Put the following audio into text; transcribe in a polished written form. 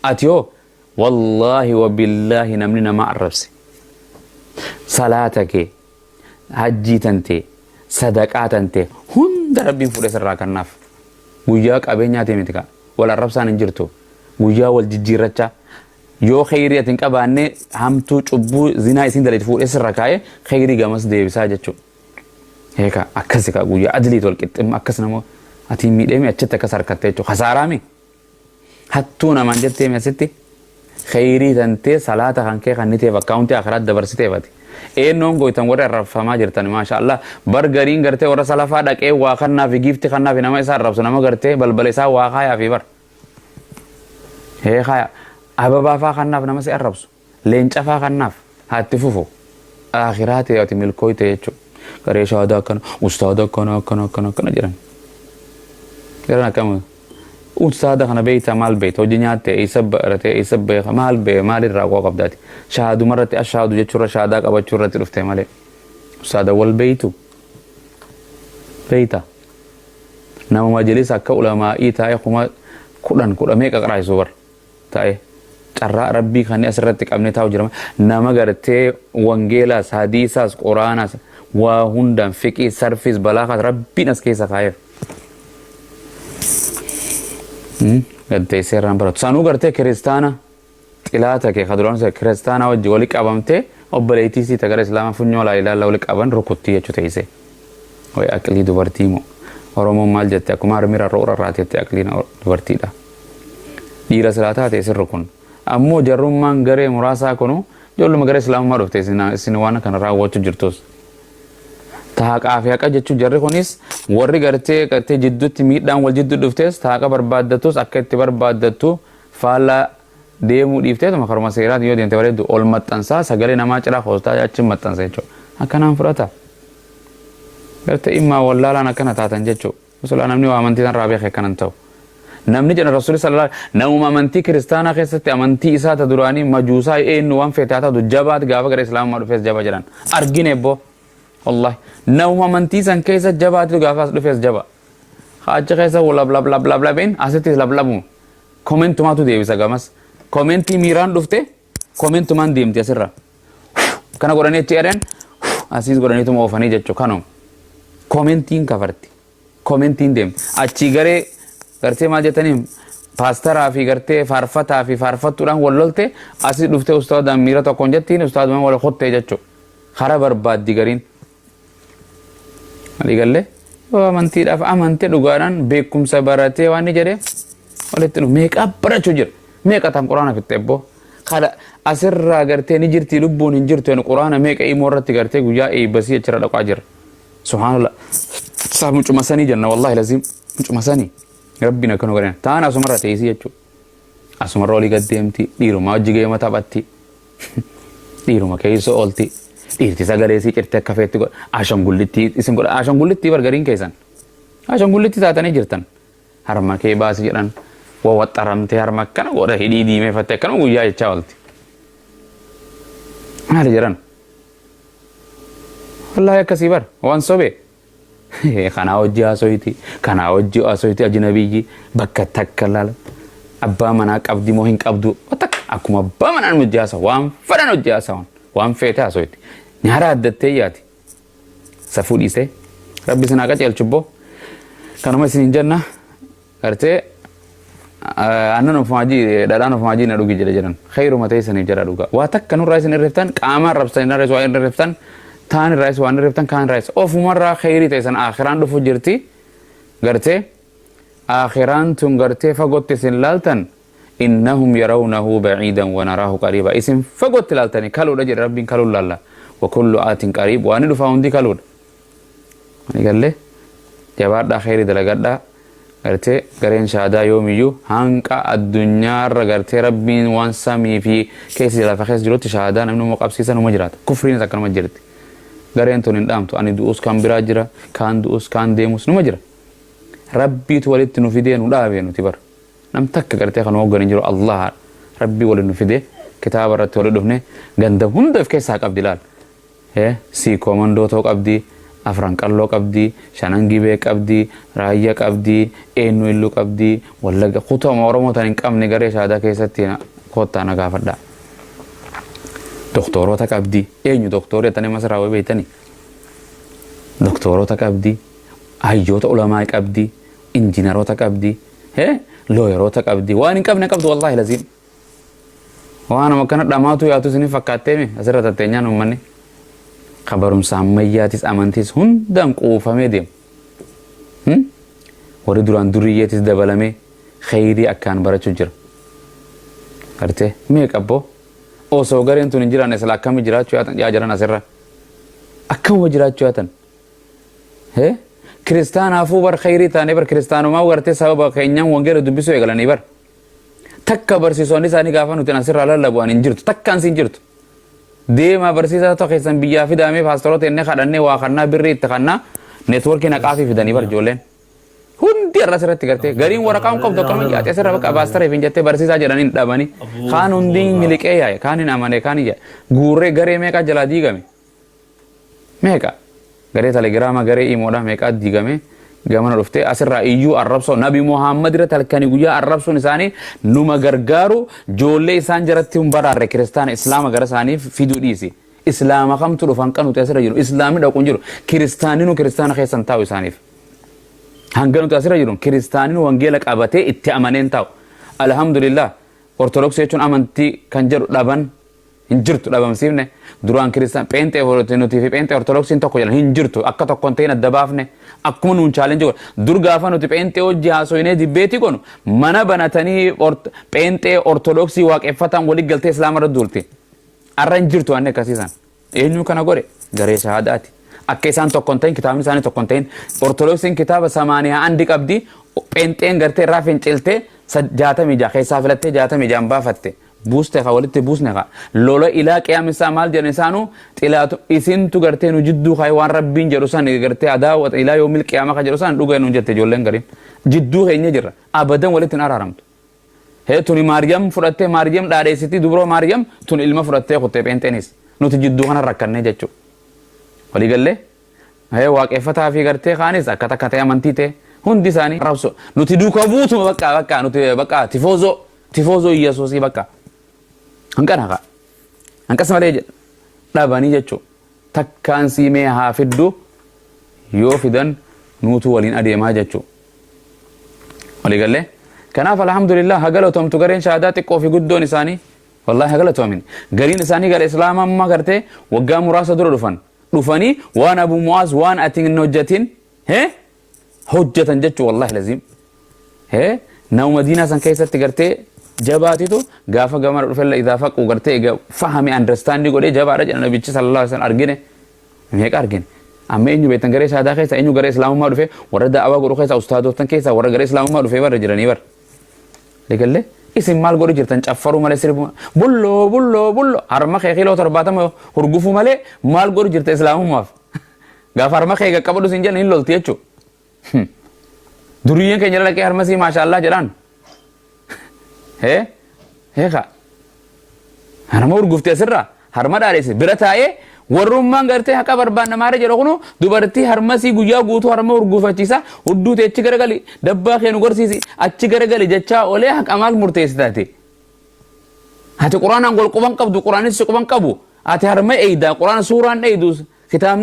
Ati hoo wallaahi wa billaahi namni nama arrabse salaata kee, hajjii tantee, sadaqaa tantee hunda Rabbiin fuudhee sirraa kannaaf. Guyyaa qabeenyaatii miti kaa. Wal arrabsaan hin jirtu. Guyyaa wal jijjiirrachaa. Yoo kheyrii ati hin qabaanne hamtuu cubbuu zinaa isiin dalayte fuudhee sirra kaa'ee kheyrii gamas deebisaa jechuudha. Eekaa akkasi kaa guyyaa adliiti wal qixximma akkas nama ati hin miidheemi achitti akkas harkatte jechuudha. Kasaaraami. Hattuu namaan jetteemi asitti kheyrii tantee salaata kan kee kanniteef akkaawuntii akiraat dabarsiteef ati. Eennoon goytan warri arrabfamaa jirtan maasha Allah bar gariin gartee warra salafaa dhaqee waa kannaafi giifti kannaafi nama isaa arrabsu nama gartee balbala isaa waa kaayaafi bar. Hee kaaya ababaa faa kannaaf nama si arrabsu. Leenca faa kannaaf haa itti fufu. Akhiraa tee ati milkooyte jechuudha. Garee shahaadaa akkana, ustaada akkana, akkana, akkana, akkana jedhan. Jedhan akkam ustaada kana beektaa maal beekta hojii nyaatte eessa barate eessa beeka maal beeka maal irraa koo qabdaati. Shahaaduma irratti ashaadu jechuurra shahaadaa qabachuu irratti dhufte malee. Ustaada wal beektu. Beekta. Nama majlisa akka ulamaa'ii taa'ee 10,000 kudha meeqa qaraayisu bar taa'ee carraa Rabbii kan asirratti qabnee taa'u jira nama gartee wangeelaas hadiisaas quraanaas waa hundaan fiqii sarfiis balaakaas Rabbiin as keessa kaa'eef. Gaddeessee irraan baratu. Sanuu gartee kiristaana Xilaata kee ka duraan kiristaanaa wajji wali qabamtee obboleettii sii ta gara islaamaa funyoo laa ilaalla wali qaban rukuttii jechuu teessee. Way aqlii dubartii moo. Oromoon maal jette akkuma harmi rarra'u rarraate jette aqliin dubartiidha. Dhiira silaa taate isin rukun. Ammoo jarrummaan garee muraasaa kunu ijoolluma gara islaamummaa dhufte isin waan kana raawwachuu jirtus. Ta haqaa fi haqa jechuun jarri kunis warri gartee gartee jidduutti miidhaan wal jidduu dhuftes ta haqa barbaaddatus akka itti barbaaddattu faallaa deemuu dhiifteetuma karuma seeraatiin yoo deemte bareeddu ol maxxansaa sagalee namaa ciraa koostaa achi maxxansa jechuudha. Akkanaan fudhata. Gartee immaa wallaalaan akkana taatan jechuudha. Silaa namni waa amantii sanarraa beeke akkana hin ta'u. Namni jedhan Rasuulli sallallahu namuma amantii kiristaanaa keessatti amantii isaa ta duraanii majuusaa eenyu waan feete haa taatu jabaat gaafa gara islaamummaa dhufees jaba jedhan. Argine ebboo. Wallahi namuma amantii san keessa jabaatu gaafa as dhufees jaba. Achi keessa lablablablabeen asittis lablabu. Komentumaatu deebisa gamas. Komentii miiraan dhufte komentumaan deemti asirra. Kana godhanii achi ari'an asiis godhaniituma oofanii jechuudha kanuma. Komentiin kafarti. Komentiin deemti. Achii garee gartee maal jettanii paastaraa fi gartee faarfataa fi faarfattuudhaan wal lolte asii dhuftee ustaadaan miira tokkoon jettiin ustaadumaan wal kottee jechuudha. Kara barbaaddi gariin. Walii gallee yoo amantiidhaaf amante dhugaadhaan beekumsa baratee waan inni jedhee walitti dhufu meeqa barachuu jira meeqa tan quraana fixxe ebboo kana asirraa gartee ni jirti lubbuun hin jirtu yani quraana meeqa imoo irratti gartee guyyaa eebbasii achirra dhaqaa jira subhaanallah saa mucuma sanii jenna wallahi laziim mucuma sanii rabbiin akkana godhan taan asumarra teessii jechuudha asumarra olii gad deemti dhiirumaa hojii geema taphatti. Dhiiruma keessa oolti. Dhiirti sagalee isii cirte akka feetti godha. Ashangullittii isin godha. Ashangullittii bar gariin keessan. Ashangullittii taatanii jirtan. Harma kee baasi jedhan. Wawaxxaramtee harma akkana godha hidhii diimeeffatte akkanuma guyyaa jechaa oolti. Maali jedhan? Wallaahi akkasii bar waan sobee. Kanaa hojii haasoyti, kanaa hojii haasoyti ajnabiyyi bakka takka laala. Abbaa manaa qabdi moo hin qabdu takka akkuma abbaa manaan hojii haasawa waan fedhan hojii haasawan waan feete haasoyti. Nyaara addattee yaati. Safuu dhiisee rabbi isin haa qajeelchu boo. Kanuma isin hin jenna gartee aannan ofumaa jii dhadhaan ofumaa jii na dhugi jedhe jedhan khayruma teessaniif jedha dhugaa waa takka nurraa isin irriftan qaamaan rabsan irraas waa irriftan taan irraas waan irriftan kaan irraas ofumarraa khayrii teessan aakhiraan dhufu jirti gartee aakhiraan tun gartee fagootti isin laaltan innahum yarawnahu ba'iidan wa naraahu qariiba isin fagootti laaltanii kaluudha jedhe rabbiin kaluun laalla wa kullu aatin qariib waan dhufaa hundi kaluudha. Ani galle jabaadhaa kheyrii dalagadhaa gartee gareen shaadaa yoomiyyuu hanqa addunyaarra gartee rabbiin waan samii fi keessa lafa keessa jirutti shaadaa namni numa qabsiisa numa jiraata kufriinis akkanuma jirti gareen tun hin dhaamtu ani du'us kan biraa jira kaan du'us kaan deemus numa jira rabbiitu walitti nu fidee nu dhaabe nuti bar nam takka gartee kan hooggan hin jiru Allah rabbii waliin nu fidee kitaaba irratti walitti dhufne ganda hunda of keessaa qabdi laal Siikoo mandoo ta'uu qabdi. Afran Qalloo qabdi, Shanan Gibee qabdi, Raayya qabdi, eenyu illuu qabdi, Wallagga kutama Oromoo tan hin qabne garee shaadaa keessatti koottaa na gaafadhaa. Doktoorota qabdi, eenyu doktoorri jettanii masirraa wayii beektanii? Doktoorota qabdi, hayyoota ulamaa qabdi, injiinaroota qabdi, looyeroota qabdi, waan hin qabne qabdu wallaahi laziim. Waan akkana dhamaatu yaatu isin fakkaatteemi asirra tatteenyaan uummanni. Ka barumsa ammayyaatis amantiis hundaan quufamee deemu. Warri duraan duriyyeetis dabalamee kheyrii akkaan barachuu jira. Gartee meeqa abboo osoo gareen tun hin jiraanne sila akkami jiraachuu yaatan yaa jiran asirra. Akkamuma jiraachuu yaatan. Kiristaanaafuu bar kheyrii taanee bar kiristaanumaa gartee sababa keenyaan wangeela dubbisuu eegalanii bar. Takka barsiisonni isaanii gaafa nuti asirraa lallabu ani hin jirtu takkaan siin jirtu. Deemaa barsiisaa tokko keessan biyyaa fidaamee paastoroota inni kadhannee waa kannaa birrii itti kannaa neetwoorkii naqaafii fidanii bar ijoolleen. Hundi har'a asirratti gartee gariin waraqaa hin qabdu akkanuma yaate asirra bakka paastareef hin jettee barsiisaa jedhanii hin dhabanii. Kaan hundi miliqee yaa'e kaan hin amane kaan hin yaa'e guurree garee meeqa jalaa diigame. Meeqa? Garee telegiraama garee imoodha meeqa diigame gamana dhuftee asirraa iyyuu arrabsoo Nabi Muhammad irratti halkanii guyyaa arrabsuun isaanii numa gargaaru joollee isaan jaratti hin baraarre kiristaana islaama gara isaanii fiduu dhiisi. Islaama kamtu dhufan kan nuti asirra jiru islaamni dhaqu hin jiru kiristaaninu kiristaana keessan taa'u isaaniif. Hanga nuti asirra jiru kiristaaninu wangeela qabatee itti amaneen taa'u. Alhamdulillah Ortodoksii jechuun amantii kan jedhu dhaban hin jirtu dhabamsiifne. Duraan kiristaan pheenxee nuti fi pheenxee ortodoksiin tokko jedhan hin jirtu akka tokko hin ta'in adda baafne akkuma nuun chaalenjii godhan. Dur gaafa nuti pheenxee hojii haasoyinee dibbeetii gonu mana banatanii pheenxee ortodoksii waaqeffataan walii galtee islaama irra duulti. Arra hin jirtu wanni akkasiisan. Eenyu kana godhe? Garee shahaadaati. Akka isaan tokko hin ta'in, kitaabni isaanii tokko hin ta'in. Ortodoksiin kitaaba samaaniyaa andi qabdi. Pheenxeen gartee irraa finciltee 66 keessaa filattee 66 baafatte. Buuste kaa walitti buusne kaa. Lola ilaa qiyaamisaa maal jedhan isaanuu xilaatu isintu gartee nu jidduu kaayee waan rabbiin jedhu san gartee adaawwata ilaa yoomil qiyaama kan jedhu san dhuga nuun jette ijoolleen gariin. Jidduu keenya jirra. Abadan walitti hin araaramtu. Hee tuni Maariyam fudhattee Maariyam dhaadheessiti dubroo Maariyam tun ilma fudhattee kuttee pheenxeenis. Nuti jidduu kana rakkannee jechuudha. Walii gallee? Hee waaqeffataa fi gartee kaanis akka takka ta'e amantii ta'e hundi isaanii rabsu. Nuti duuka buutuma bakka bakka nuti bakka tifoozoo tifoozoo Iyyasuusii bakka. Hanqana kaa. Hanqas malee jedha. Dhabanii jechuudha. Takkaan siimee haa fiddu yoo fidan nuutu waliin adeemaa jechuudha. Walii gallee? Kanaaf alhamdulillah haa galatoomtu gareen shahaadaa xiqqoo fi guddoon isaanii. Wallahi haa galatoomin. Gariin isaanii gara islaama amma gartee waggaa muraasa dura dhufan. Dhufanii waan Abu Mu'aaz waan ati hin hojjetin hee hojjetan jechuu wallahi laziim. Hee nama Madiinaa san keessatti gartee jabaatitu gaafa gamana dhufella idaa faqu gartee egaa fahame understand godhee jabaadha jedha nabichi sallallahu alaihi wasallam argine. Meeqa argine. Amma eenyu beektan garee shahaadaa keessa eenyu gara islaamummaa dhufe warra da'awaa godhu keessa ustaadotan keessa warra gara islaamummaa dhufe warra jiranii bara. Legalle isin maal godhu jirtan caffaruu malee sirbu bulloo bulloo bulloo harma kee kiiloo 70 hurgufuu malee maal godhu jirta islaamummaaf. Gaafa harma kee qaqqabadhu sin jedhan hin lolti jechuudha. Duriyyeen keenya dhaqee harmasii maashaallah jedhaan. Hee heeka harma hurgufte asirraa harma dhaadheesse bira taa'ee warrummaan gartee haqa barbaanna maara jedhu kunu dubartii harmasii guyyaa guutuu harma hurgufachiisa hudduu tee achi garagali dabbaa kee nu garsiisi achi garagali jechaa olee haqa maal murteessitaati. Ati quraanaan gol quban qabdu quraanis si quban qabu ati harma eeydaa quraana suuraan eeydu kitaabni.